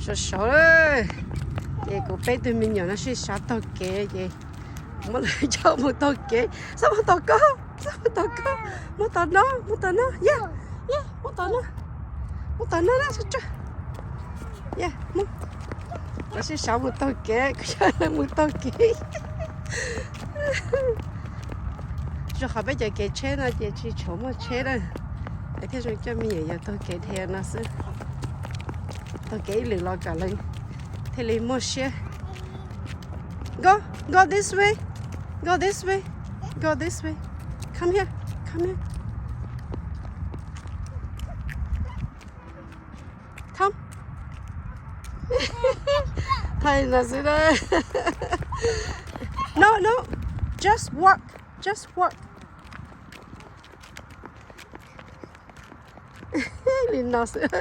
Sov sov, ces kuv peb tug me nyuam no sib sav taug kev ces muab lawv coj mus taug kev. Xab mus tom koj, xab mus tom koj, mus tom no, mus tom no, ya, ya, mus tom no, mus tom no na, sab tso. Ya, mus. Lawv sib sav mus taug kev, kuv coj lawv mus taug kev. Zoo qhov peb cov kev tsheb no ces tsis tshua muaj tsheb na, es thiaj zoo coj me nyuam yaus taug kev dhia no xwb. Taug kev ib lwm los kom lawv thiaj li muaj siab. Go, go this way, go this way, go this way. Come here, come here. Come. Thaij no xwb na. No, no. Just walk. Just walk. Li no xwb.